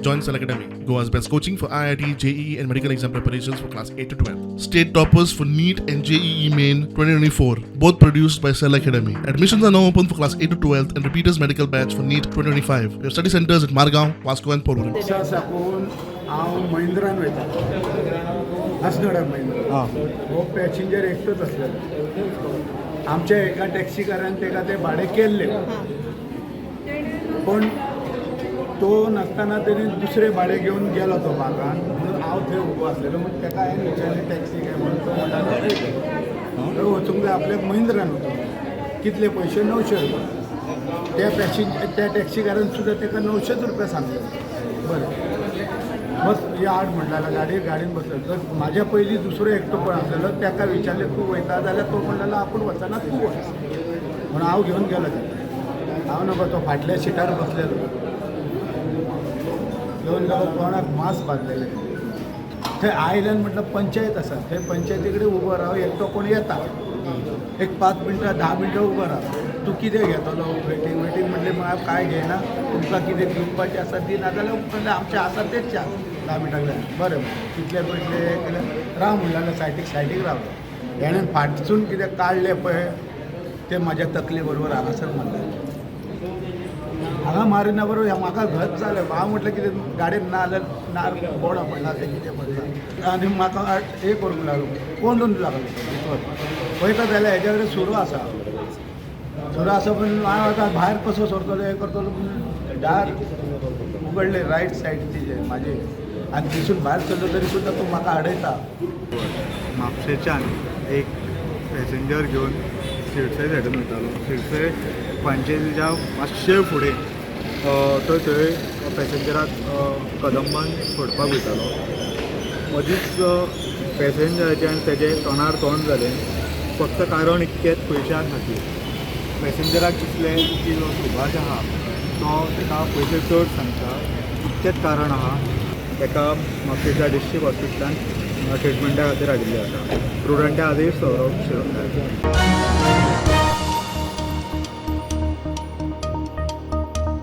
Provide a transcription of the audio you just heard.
Join Cell Academy, Goa's best coaching for IIT, JEE, and medical exam preparations for class 8 to 12. State toppers for NEET and JEE Main 2024, both produced by Cell Academy. Admissions are now open for class 8 to 12 and repeaters medical batch for NEET 2025. We have study centers at Margao, Vasco, and Porvorim. Mapusa साकून हांव महिंद्रान वयता, अस्नोड्या महिंद्रा. हो passenger एकटोच आसलेलो. आमच्या एका टॅक्सीकारान ताका ते भाडें केल्लें, पूण तो नासतना तेणी दुसरें भाडें घेवन गेलो तो बागान. म्हणून हांव थंय उबो आसलेलो. म्हणून ताका हांवें विचारलें, टॅक्सी काय म्हणून. तो म्हणटालो, थंय वचूंक जाय आपल्याक, महिंद्रान वचूंक. कितले पयशे? 900 रुपया. त्या पॅसेंजर, त्या टॅक्सीकारान सुद्दां ताका 900च रुपया सांगले. बरें, बस या आड म्हणलें. गाडी गाडयेन बसलो तर म्हाज्या पयलीं दुसरो एकटो कोण आसलेलो, ताका विचारलें, तूं वयता जाल्यार? तो म्हणलेलो, आपूण वचना, तूं वच. म्हणून हांव घेवन गेलो ताका. हांव नको, तो फाटल्या सिटार बसलेलो. घेवन गेलो. तोंडाक मास्क बांदलेले. थंय आयल्यान म्हटलं पंचायत आसा, थंय पंचायती कडेन उबो राव. एकटो कोण येता, एक 5 मिनटां, 10 मिनटां उबो राव. तूं कितें घेतलो? वेटींग वेटींग म्हटलें, हांव कांय घेयना. तुमकां कितें दिवपाचें आसा दी, नाजाल्यार म्हणलें आमचें आसा तेच चार्ज. 10 मिनटां लागले. बरें, कितले पयशे केले? राव म्हणलें, सायडीक सायडीक रावलो. हेणें फाटसून कितें काडलें पळय, तें म्हाज्या तकले बरोबर हांगासर मारलें. हांगा मारिना बरोबर म्हाका घट जालें. हांव म्हटलें, कितें गाडयेन ना जाल्यार नार बोडां पडला तें कितें पडलां. आनी म्हाका हें करूंक लागलो, कोंडून लागलो भितर. पळयता जाल्यार हेज्या कडेन सुरो आसा. सुरो आसा, पूण हांव आतां भायर कसो सरतलो, हें करतलो? पूण दार उगडलें रायट सायडीचे म्हाजे आनी थंयसून भायर सरलो तरी सुद्दां तो म्हाका आडयता. म्हापशेच्यान एक पॅसेंजर घेवन सिरसे सायडीन वयतालो. सिरसे पंचायतीच्या मातशें फुडें तो थंय पॅसेंजराक कदंबान सोडपाक वयतालो. मदींच पॅसेंजराचें आनी तेजें तोंडार तोंड जालें, फक्त कारण इतकेंच, पयशां खातीर. पॅसेंजराक दिसलें की जो सुभाष आहा तो ताका पयशे चड सांगता, इतकेंच कारण आहा. ताका म्हापशेच्या डिस्ट्रिक्ट हॉस्पिटलान ट्रिटमेंटा खातीर हाडिल्लें आसा. प्रुडंटा खातीर सौरभ शिरोडकार.